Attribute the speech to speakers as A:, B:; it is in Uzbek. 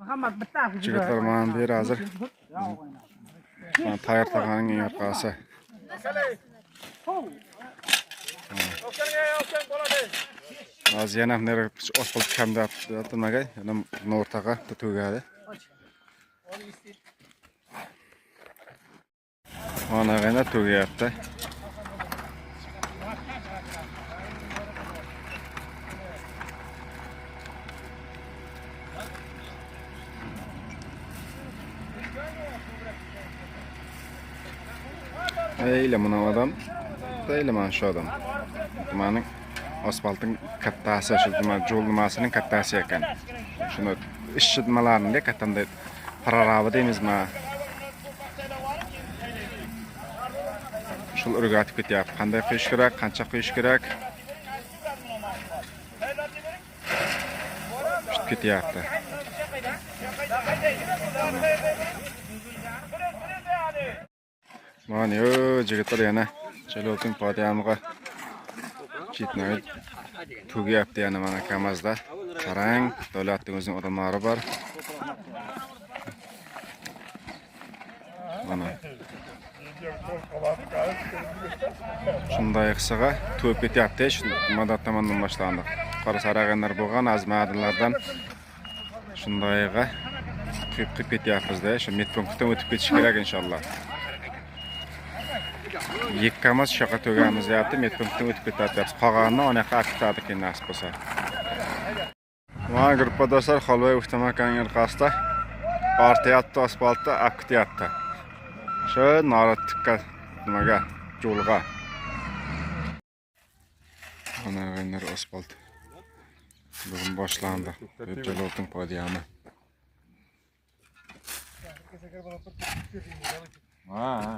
A: Muhammad bitta.
B: Jigitlar, mana bu yer hozir mana Tayir tog'aning eng orqasi. Hozir yana neri asfalt kamda nimaga yana o'rtaga to'gadi. Mana yana to'gyapti. Eyli mana odam, eyli mana shu odam. Nimaning asfaltning kattasi, shu nima yo'l nimasining kattasi ekan. Shuni ishchi nimalarini kattanday prorabı deymizmi? Shul o'rgatib ketyapti. Qanday quyish kerak, qancha quyish kerak. Shut ketyapti. Mana yo jigitlar yana Jalovdin podyamiga chetnay to'gyapti yana mana KAMAZda. Qarang, davlatning o'zining odamlari bor. Mana shunday qilsaga to'yib ketyapti. Shu madad tomondan boshlandi. Qora sarag'anlar bo'lgan az ma'danlardan shundayga quyib quyib ketyapmiz-da. Shu medpunktdan o'tib ketish kerak inshaalloh. Ikki KAMAZ shu yoqqa to'gamiz deyapti, medpunktdan o'tib ketadi deyapti. Qolganini ona yoqqa olib ketadi keyin nasib bo'lsa. Mana gruppadoshlar Xolboy Uxtamakaning orqasida ortayapti asfaltda olib ketyapti. Shu nori tikka nimaga yo'lga. Mana g'aynar asfalt. Bugun boshlandi. Jalovdin podyami.
C: Ha. Ha.